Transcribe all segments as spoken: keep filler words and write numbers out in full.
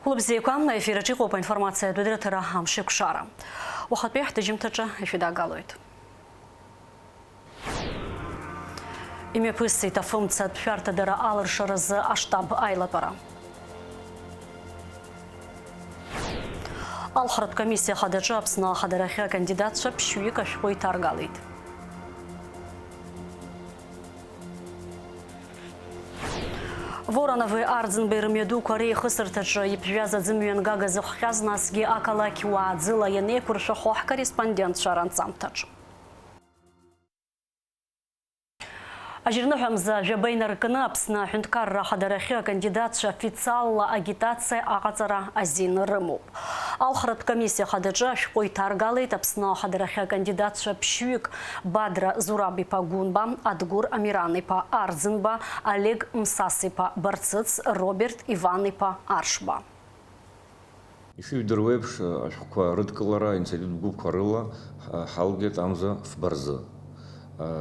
Лыбзиақәа, аефир аҿы иҟоуп аинформациатә адырраҭара «Амшеикәшара». Уахатәи ҳҭыжьымҭаҿы ишәыдагалоит. Имҩаԥысит афымцатә шәарҭадара алыршаразы аштаб аилатәара. Алхратә комиссиа хадаҿы Аԥсны ахадарахьы акандидатцәа ԥшьҩык ашәҟәы иҭаргалеит. Воронови Арӡынбеи рымҩадуқәа реихысырҭаҿы иԥжәаз аӡымҩангага зыхҟьаз, насгьы ақалақь уааӡыла ианеиқәыршәахо ҳкорреспондентцәа ранҵамҭаҿ. Ажьырныҳәа мза жәаба инаркны Аԥсны аҳәынҭқарра ахадарахьы акандидатцәа официалла агитациа аҟаҵара азин рымоуп. Алхратә комиссиа хадаҿы ашәҟәы иҭаргалеит Аԥсны ахадарахьы акандидатцәа ԥшьҩык: Бадра Зураб-иԥа Гәынба, Адгәыр Амиран-иԥа Арӡынба, Олег Мсас-иԥа Барцыц, Роберт Иван-иԥа Аршба. Ишыжәдыруа еиԥш, ашәҟәқәа рыдкылара аинициативтә гәыԥқәа рыла ҳалгеит амза фба рзы.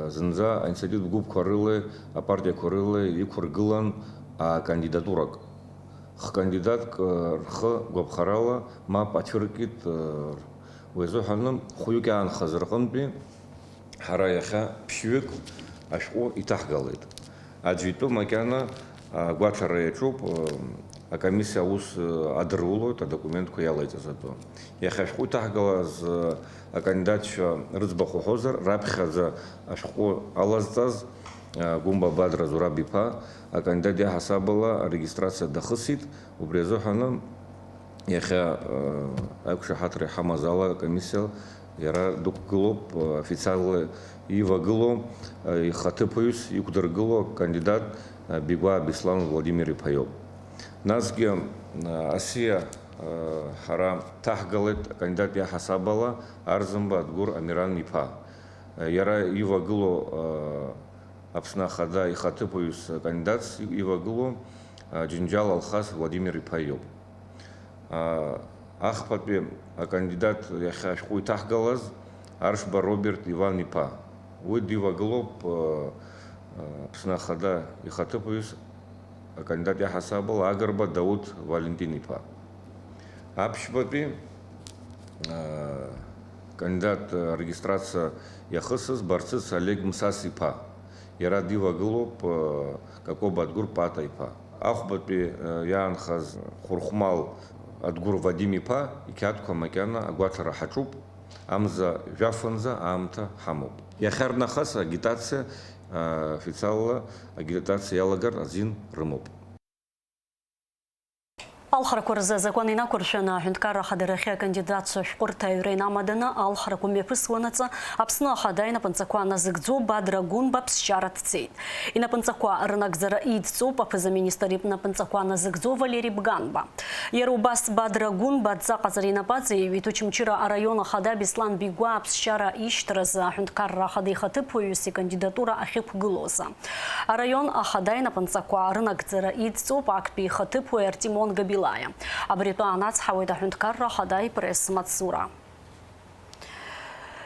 Зынӡа аинициативтә гәыԥқәа рылеи апартиақәа рылеи иқәыргылан акандидатурак. Хкандидатк рхы гәаԥхарала мап ацәыркит. Уи азыҳәан хәҩык иаанхаз рҟынтәи ҳара иахьа ԥшьҩык ашәҟәы иҭаҳгалеит. Аӡәы итәы макьана агәаҭара иаҿуп, акомиссиа аус адырулоит адокументқәа иалаиҵаз атәы. Иахьа ашәҟәы иҭаҳгалаз акандидатцәа рыӡбахә уҳәозар, раԥхьаӡа ашәҟәы алазҵаз Гәымба Бадра Зураб-иԥа акандидат иаҳасабала арегистрациа дахысит. Убри азыҳәан иахьа, э, аиқәшаҳаҭра иҳамаз ала, акомиссиа иара дықәгылоуп, э, официалла ивагылоу, э, ихаҭыԥуаҩыс иқәдыргыло акандидат, э, Бигәаа Беслан Владимир-иԥа иоуп. Насгьы, э, асиа, э, ҳара ҭаҳгалеит акандидат иаҳасабала Арӡынба Адгәыр Амиран-иԥа. Э, иара ивагылоу, э, Аԥсны Ахада ихаҭыԥуаҩыс акандидатс ивагылоу, а, Џьынџьал Алхас Владимир-иԥа иоуп. А, ахԥатәи акандидат иахьа ашәҟәы иҭаҳгалаз Аршба Роберт Иван-иԥа. Уи дивагылоуп, а, а, Аԥсны Ахада ихаҭыԥуаҩыс акандидат иаҳасабала Агрба Дауҭ Валентин-иԥа. Аԥшьбатәи, аа, кандидат арегистрациа иахысыз Барцыц Олег Мсас-иԥа. Иара дивагылоуп, аа, Какоба Адгәыр Пата-иԥа. Ахәбатәи, аа, иаанхаз Хәырхәмал Адгәыр Вадим-иԥа иқьаадқәа макьана агәаҭара ҳаҿуп. Амза жәафынӡа аамҭа ҳамоуп. Иахьарнахыс агитациа, аа, официалла агитациа иалагар азин рымоуп. Алхрақәа рзы азакәан инақәыршәаны, аҳәынҭқарра ахадарахьы акандидатцәа ашәҟәырҭа аҩра инамаданы, алхрақәа мҩаԥысуанаҵы, Аԥсны Ахада инапынҵақәа назыгӡо Бадра Гәынба ԥсшьара дцеит. Инапынҵақәа рынагӡара идҵоуп аԥыза-министр инапынҵақәа назыгӡо Валери Бганба. Иара убас Бадра Гәынба адҵа ҟаҵара инапы аҵаиҩит Очамчыра араион ахада Беслан Бигәаа аԥсшьара ишьҭразы аҳәынҭқарра ахада ихаҭыԥуаҩыс икандидатура ахьықәгылоз. Араион ахада инапынҵақәа рынагӡара идҵоуп актәи ихаҭыԥуаҩ Артемон Габилаиа. Абри атәы аанацҳауеит аҳәынҭқарра ахада ипресс-маҵзура.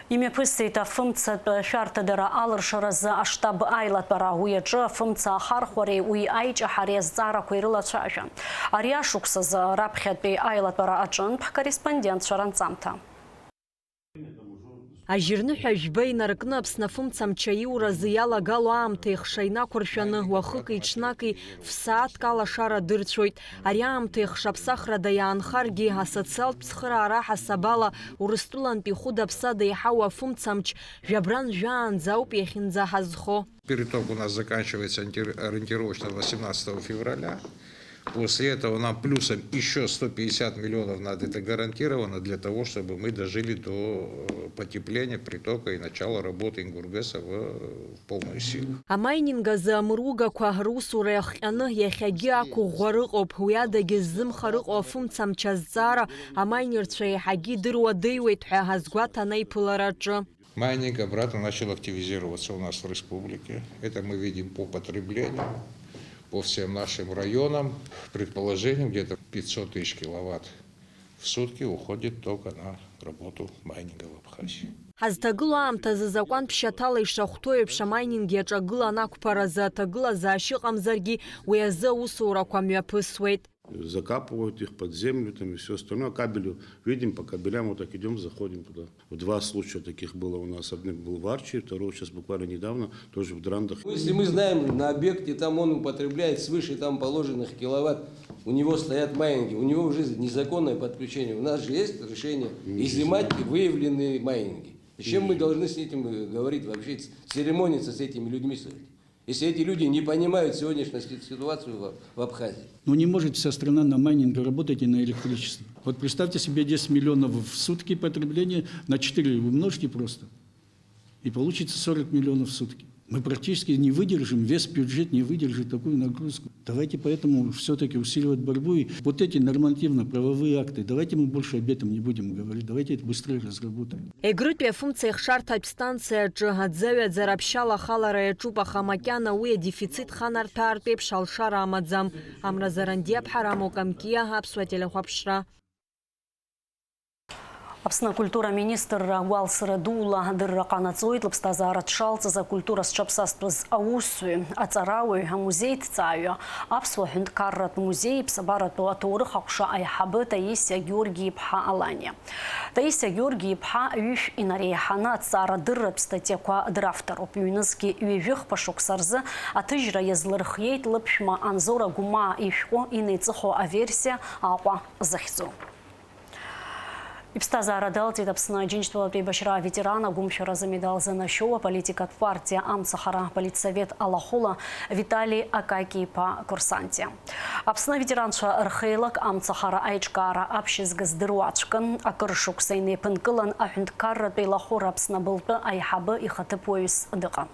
Имҩаԥысит афымцатә шәарҭадара алыршаразы аштаб аилатәара. Уи аҿы афымца ахархәареи уи аиҷаҳареи азҵаарақәа ирылацәажәан. Ари ашықәсазы раԥхьатәи аилатәара аҿынтә ҳкорреспондентцәа ранҵамҭа. Ажьырныҳәа жәба инаркны Аԥсны афымцамч аиуразы иалагало аамҭа ихша инақәыршәаны, уахыки-ҽнаки фсааҭк алашара дырцәоит. Ари аамҭа ихша ԥсахрада иаанхаргьы, асоциалтә цхыраара ҳасабала, Урыстәылантәи хәыда-ԥсада иҳау афымцамч жәабран жәаанӡа ауп иахьынӡаҳазхо. Переток у нас заканчивается ориентир-, ориентировочно восемнадцатого февраля. После этого нам плюсом ещё сто пятьдесят миллионов надо, это гарантированно, для того, чтобы мы дожили до, э, потепления притока и начала работы Ингургеса в, э, в полную силу. Амайнинг азы амругақәа русура иахҟьаны иахьагьы ақәыӷәӷәа рыҟоуп, уи адагьы ззымхар ыҟоу афымцамч азҵаара амайнерцәа еиҳагьы идыруа дыҩуеит ҳәа азгәаҭан аиԥылараҿы. Майнинг обратно начал активизироваться у нас в республике. Это мы видим по потреблению, по всем нашим районам. Предположением, где-то пятьсот тысяч киловатт в сутки уходит только на работу майнинга в Абхазии. Ҳазҭагылоу аамҭазы азакәан ԥшьаҭала ишахәҭоу еиԥш амайнинг иаҿагылан ақәԥаразы аҭагылазаашьа ыҟамзаргьы, уи азы аусурақәа мҩаԥысуеит. Закапывают их под землю там и все остальное. Кабелю видим, по кабелям вот так идем, заходим туда. В два случая таких было у нас. Один был в Арчи, второй сейчас буквально недавно тоже в Драндах. Ну, если мы знаем, на объекте там он употребляет свыше там положенных киловатт, у него стоят майнинги, у него уже незаконное подключение. У нас же есть решение изымать выявленные майнинги. Зачем мы должны с этим, э, говорить вообще, ц-, церемониться с этими людьми, что ли? Если эти люди не понимают сегодняшнюю си-, ситуацию в, в Абхазии. Ну, не может вся страна на майнинге работать и на электричестве. Вот представьте себе десять миллионов в сутки потребления, на четыре умножьте просто, и получится сорок миллионов в сутки. Мы практически не выдержим, весь бюджет не выдержит такую нагрузку. Давайте поэтому все-таки усиливать борьбу. И вот эти нормативно-правовые акты, давайте мы больше об этом не будем говорить, давайте это быстрее разработаем. Егрытәи афымца ихшарҭатә станциа аҿы аӡы аҩаӡара ԥшьала ахалара иаҿуп, аха макьана уи адефицит ханарҭәаартә еиԥш алшара амаӡам. Амра Зарандиа-ԥҳа, Рамо Камкиа, Аԥсуа телехәаԥшра. Аԥсны акультура аминистрра агәалсра дула адырра ҟанаҵоит, лыԥсҭазаара дшалҵыз акультура зҽаԥсазтәыз аусзуҩ, аҵарауаҩ, амузеи ҭҵааҩы, Аԥсуа ҳәынҭқарратә музеи иԥсабаратәу аҭоурых аҟәша аиҳабы Таисиа Георги-иԥҳа Аланиа. Таисиа Георги-иԥҳа ҩышә инареиҳаны аҭҵаарадырратә статиақәа дравторуп. Ҩнызқьи ҩажәи хԥа шықәса рзы аҭыжьра иазлырхиеит лыԥшәма Анзор Агәмаа ишәҟәы инеиҵыху аверсиа Аҟәа захьӡу. Иԥсҭазаара далҵит Аԥсны Аџьынџьтәылатә еибашьра аветеран, агәымшәаразы амедал занашьоу аполитикатә партиа Амцахара аполитсовет алахәыла Витали Акаки-иԥа Курсантиа. Аԥсны аветеранцәа рхеилак Амцахара аиҿкаара аԥшьызга здыруа аӡәкын, акыр шықәса инеиԥынкылан аҳәынҭқарратә еилахәыра Аԥсны абылтәы аиҳабы ихаҭыԥуаҩыс дыҟан.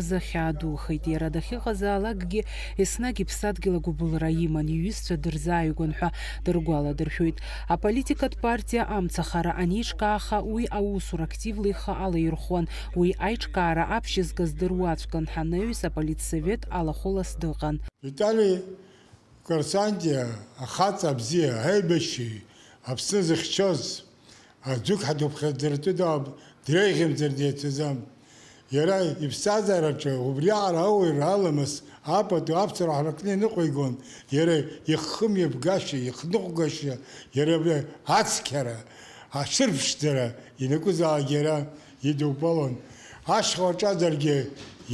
Зыхьаа духеит. Иара дахьыҟазаалакгьы еснагь иԥсадгьыл агәыбылра иман, иҩызцәа дырзааигәан ҳәа дыргәаладыршәоит. Аполитикатә партиа Амцахара анеиҿкааха, уи аусура активла ихы алаирхәуан. Уи аиҿкаара аԥшьызга здыруаӡәкын, ҳанаҩс аполитсовет алахәылас дыҟан. Витали Корсантиа ахаҵа бзиа, аибашьҩы, Аԥсны зыхьчоз, аӡәык ҳдыԥхьаӡартәы дреиӷьымзар деицәаӡам. Иара иԥсҭазаараҿы убриаҟара ауаҩра аламыс апату аԥсуара ҳаракны иныҟәигон, иара ихымҩаԥгашьа, ихныҟәгашьа, иара абри ацқьара, ацәырԥшӡара ианакәызаалак иара идубалон. Ашьха уаҿаӡаргьы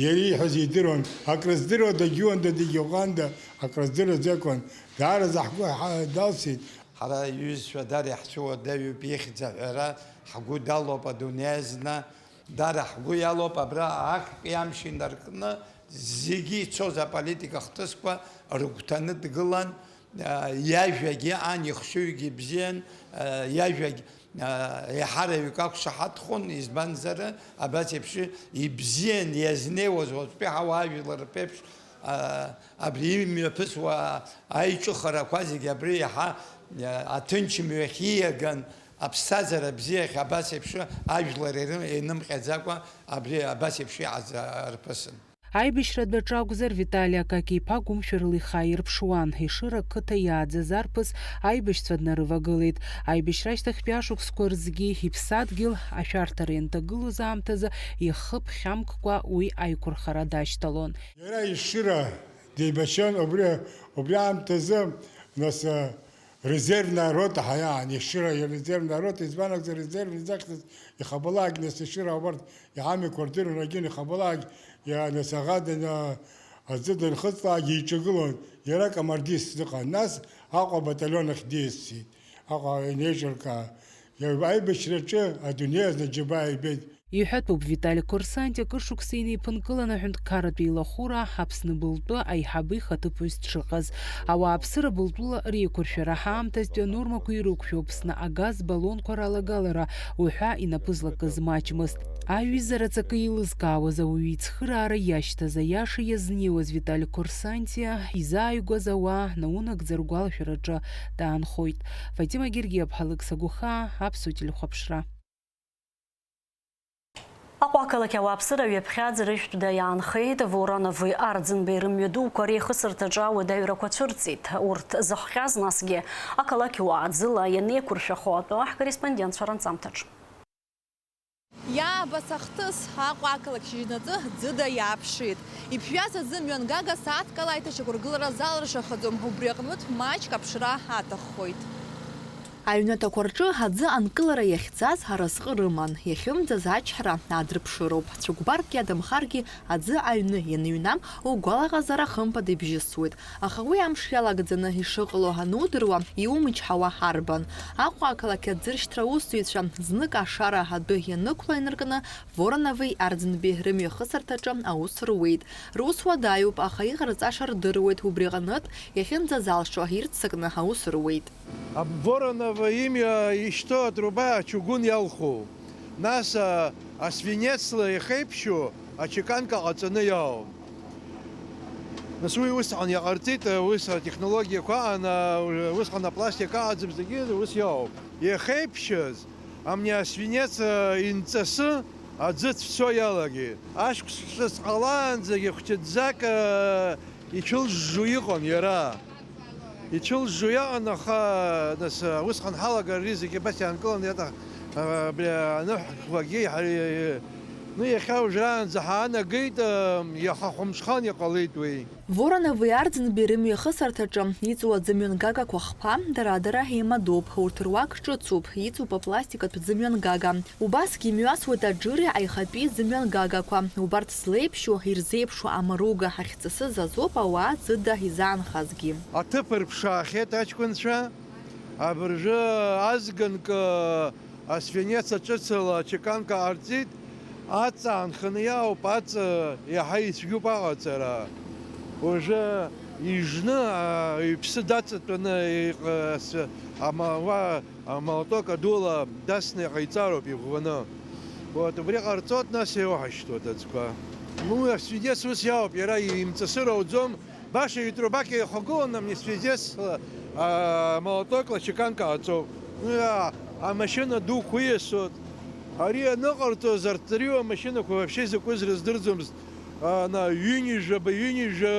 иара ииҳәаз идыруан, акрыздыруада, дагьыуанда, дагьыҟәанда, акрыздыруаӡакәан. Даараӡа ҳгәы ҳа-, далсит. Ҳара иҩызцәа дара иаҳцәыуадаҩуп, ихьӡ аҳәара ҳгәы далоуп адунеи азна, дара ҳгәы иалоуп, абра актәи амш инаркны зегьы ицоз аполитика хҭысқәа рыгәҭаны дгылан, а, иажәагьы ан ихшыҩгьы бзиан, а, иажәагь, а, еиҳараҩык ақәшаҳаҭхон, избанзар, абас еиԥш ибзиан иазнеиуаз уаҵәтәи ҳауаажәлар рԥеиԥш, а, абри имҩаԥысуа аиҿыхарақәа зегьы абри иаҳа, а, аҭынчымҩахь ииаган, аԥсҭазаара бзиахь абас еиԥш ажәлар иры-, инымҟьаӡакәа абри абас еиԥш иҟаз, а, рԥысын. Аибашьра дәаҿы акәзар, Витали Акаки-иԥа гәымшәарыла ихы ааирԥшуан. Ешыра ақыҭа иааӡаз арԥыс аибашьцәа днарывагылеит. Аибашьра ашьҭахьтәи ашықәсқәа рзгьы иԥсадгьыл ашәарҭара ианҭагылоз аамҭазы ихы ԥхьамккәа уи аиқәырхара дашьҭалон. Иара Ешыра деибашьуан, убри, убри аамҭазы, нас, а, резервная рота ҳәа иаан, Ешыра резервная рота, избан акәзар, резерв изахьӡыз ихабалаагь, нас, Ешыра убарҭ иҳамҩақәа рдыруан, агьын ихабалаагь, иа-, нас, аӷа дана-, аӡы данхыҵлаагь иҿагылон, иара комардирс дыҟан, нас Аҟәа абаталион ахь диасит, Аҟәа инеиҿыркаа, иа-, аибашьраҿы адунеи азна џьабаа ибеит. Иҳәатәуп, Витали Корсанти акыр шықәса инеиԥынкылан аҳәынҭқарратә еилахәыра Аԥсны былтәы аиҳабы ихаҭыԥуаҩыс дшыҟаз. Ауааԥсыра былтәыла реиқәыршәара ҳаамҭазтәи анормақәа ирықәшәо Аԥсны агаз баллонқәа ралагалара уҳәа инапы злакыз маҷмызт. Аиҩызараҿ акы еилызкаауаз ауаҩы ицхыраара иашьҭаз, аиаша иазнеиуаз Витали Корсанти изааигәаз ауаа наунагӡа ргәалашәараҿы даанхоит. Фатима Гергиаԥҳа, Алықьса Гәыхаа, Аԥсуа телехәаԥшра. Аҟәа ақалақь ауааԥсыра ҩаԥхьаӡа рыжәтәда иаанхеит. Воронови Арӡынбеи рымҩадуқәа реихысырҭаҿы ауадаҩрақәа цәырҵит. Урҭ зыхҟьаз насгьы ақалақьуаа ӡыла ианеиқәыршәахо атәы ҳкорреспондентцәа ранҵамҭаҿ. Иаабац ахҭыс, Аҟәа ақалақь шьыжьнаҵы ӡыда иааԥшит. Иԥжәаз аӡы мҩангага сааҭк ала аиҭашьақәыргылара залыршахаӡом, убри аҟнытә маҷк аԥшра аҭаххоит. Аҩнаҭақәа рҿы аӡы анкылара иахьӡаз аразҟы рыман, иахьымӡаз ачҳара адрыԥшыроуп. Цәыкәбарк иадамхаргьы аӡы аҩны ианыҩнам, угәалаҟазаара хымԥада ибжьысуеит. Аха уи амш иалагӡаны ишыҟало анудыруа, иумычҳауа арбан? Аҟәа ақалақь аӡыршьҭра аусзуҩцәа знык ашара адәы ианықәла инаркны, Воронови Арӡынбеи рымҩахысырҭаҿы аус руеит. Рус уадаҩуп, аха иҟарҵаша рдыруеит, убри аҟнытә, иахьынӡазалшо ирццакны аус руеит. Вороново имҩа ишьҭоу атруба ачугун иалху, нас, а, асвинецла ихеиԥшьу ачеканка ҟаҵаны иаауп. Нас уи усҟан иҟарҵеит, а, ус атехнологиақәа аан, а, усҟан апластик аҟаӡам, зегьы ус иаауп. Иахеиԥшьыз, амни асвинец, а, инҵасы аӡы цәцо иалагеит. Ашықәс ҿыц ҟалаанӡагьы хәҷыӡӡак, а, ицәылжжо иҟан иара. Ицәылжжо иаан, аха, нас, усҟан ҳалагар ари зегьы абас иаанкыланы иаҭах-, абри аныҳәақәагьы ҳари, ну, иахьа уажәраанӡа ҳаанагеит, иаха хәымҽхан иҟалеит уи. Воронови Арӡынбеи рымҩахысырҭаҿы иҵоу аӡымҩангагақәа хԥа, дара-дара еимадоуп, урҭ руак ҿыцуп, иҵоуп апластикатә ӡымҩангага. Убасгьы имҩасуеит аџыри аихатәи зымҩангагақәа. Убарҭ злеиԥшьу, ирзеиԥшу амаруга ахьҵысыз азоуп ауаа ӡыда изаанхазгьы. Аҭыԥ рԥшаахьеит аҷкәынцәа, абыржәы азганк, асвинец аҿыцала ачеканка ҟарҵеит, аҵа аанханы иаауп, аҵа иаҳа ицәгьоуп аҟаҵара. Уажәы ижны, а, иԥсы даҵатәаны иҟ-, ас-, ама-, уа, амолоток адула дасны иҟаиҵароуп иӷәӷәаны. Вот, убри ҟарҵоит, нас иоуҳашьҭуеит аӡқәа. Ну, асвидец ус иауп, иара имҵасыр ауӡом, баша итрубак еихагылан, амни свидец, а, молотокла чеканка ҟаҵоуп. Ну, а, амашьына дуқәа иасуеит. Ари аныҟарҵоз, арҭ дырҩуа амашьынақәа вообще изакәыз рыздырӡомызт. Ана, ҩынҩажәаба, ҩынҩажәа,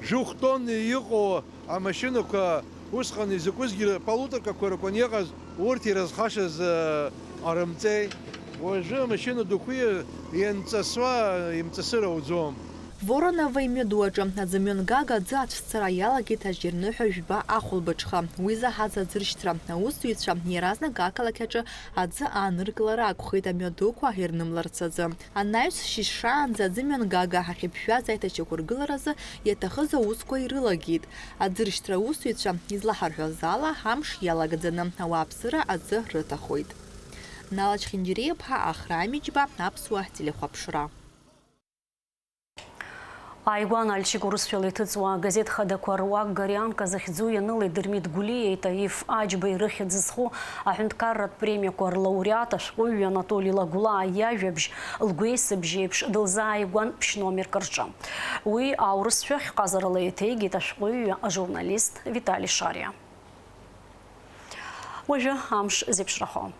жәохә тонна иҟоу амашьынақәа усҟан изакәызгьы полуторкақәа ракәын иҟаз, урҭ ирызхашаз, э, ҟарымҵеи. Уажәы амашьына дуқәа ианҵасуа, имҵасыр ауӡом. Вороново имҩаду аҿы аӡымҩангага аӡы ацәцара иалагеит ажьырныҳәа жәба ахәылбыҽха. Уи заҳаз аӡыршьҭра аусзуҩцәа иаразнак ақалақь аҿы аӡы ааныркылара акәхеит амҩадуқәа ирнымларц азы. Анаҩс шьыжь шаанӡа аӡымҩангага ахьыԥжәаз аиҭашьақәыргыларазы иаҭахыз аусқәа ирылагеит. Аӡыршьҭра аусзуҩцәа излаҳарҳәаз ала, амш иалагӡаны ауааԥсыра аӡы рыҭахоит. Нала Чхинџьириаԥҳа, Ахра Амиџьба, Аԥсуа телехәаԥшра. Ааигәа анальчик урысшәала иҭыҵуа агазеҭ хадақәа руак Горианка захьӡу ианылеит Дырмит Гәлиеи Таиф Аџьбеи рыхьӡ зху аҳәынҭқарратә премиақәа рлауреат ашәҟәыҩҩы Анатоли Лагәлаа иажәабжь, лгәеисыбжь еиԥш дылзааигәан ԥшь-номерк рҿы. Уи аурысшәахь ҟазарала еиҭеигеит ашәҟәыҩҩы, ажурналист Витали Шариа. Уажәы амш зеиԥшрахо.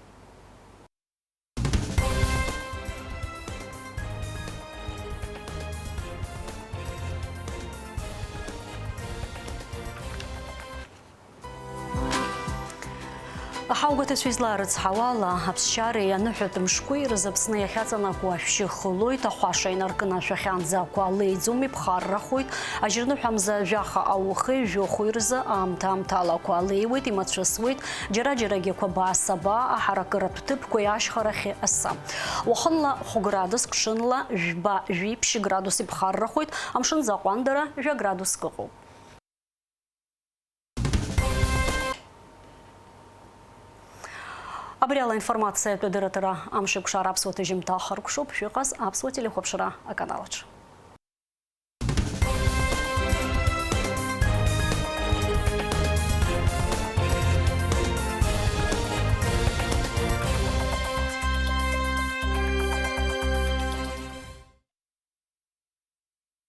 Аҳаугәаҭацәа излаарыцҳауа ала, аԥсшьареи аныҳәатә мшқәеи рзы Аԥсны иахьаҵанакуа ашәшьы хылоит, ахәаша инаркны ашәахьанӡа ақәа леиӡом, иԥхаррахоит, ажьырныҳәа мза жәаха аухеи жәохәи рзы аамҭа-аамҭала ақәа леиуеит, имацәысуеит, џьара-џьарагьы ақәабаа-сабаа аҳаракыратә ҭыԥқәеи ашьхарахьи асы. Уахынла хә-градуск, ҽынла жәба-жәиԥшь градус иԥхаррахоит, амшын аӡы аҟәандара жәа градуск ыҟоуп. Абри ала аинформациатә адырраҭара амшеикәшара аԥсуа ҭыжьымҭа ахыркәшоуп, шәыҟаз аԥсуа телехәаԥшра аканалаҿы.